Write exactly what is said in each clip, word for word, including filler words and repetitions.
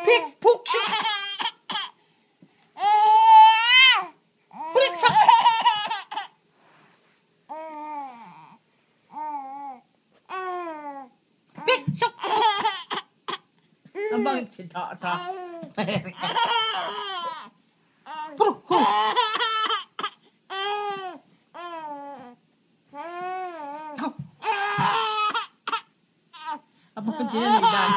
Pik, puk, sik. Prik, sak. Pik, sak. Abang cita ta. Pru, hu. Apa kerja ni, Dan?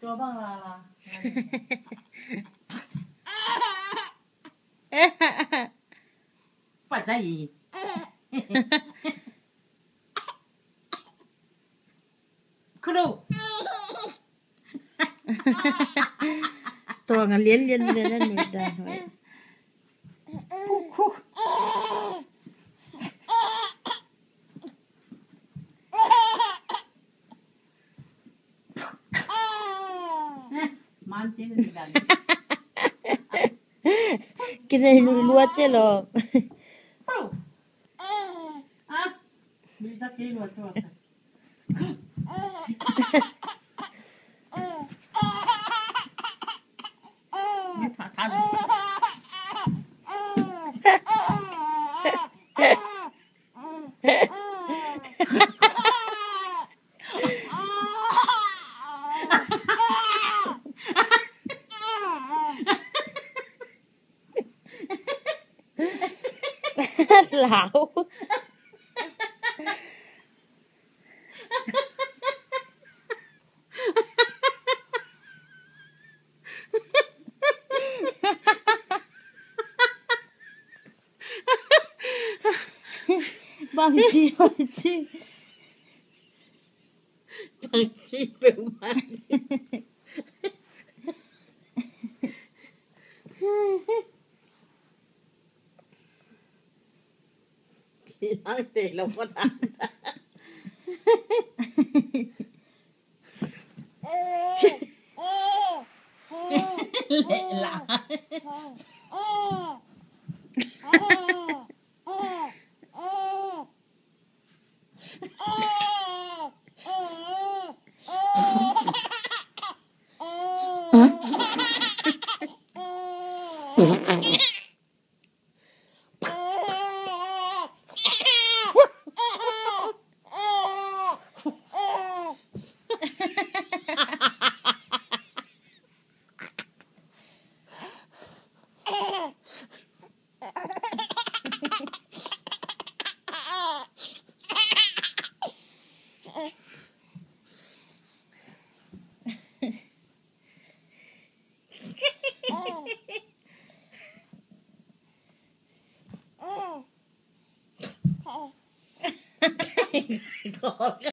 Tua bang lala. Pasal. Kulu. Tua nga lian lian lian lian lian. Kina hilu hilu ate lo. Lau. Bang ci, bang ci. Bang ci peuhmah. Kilang te lo ko dan. Leh la.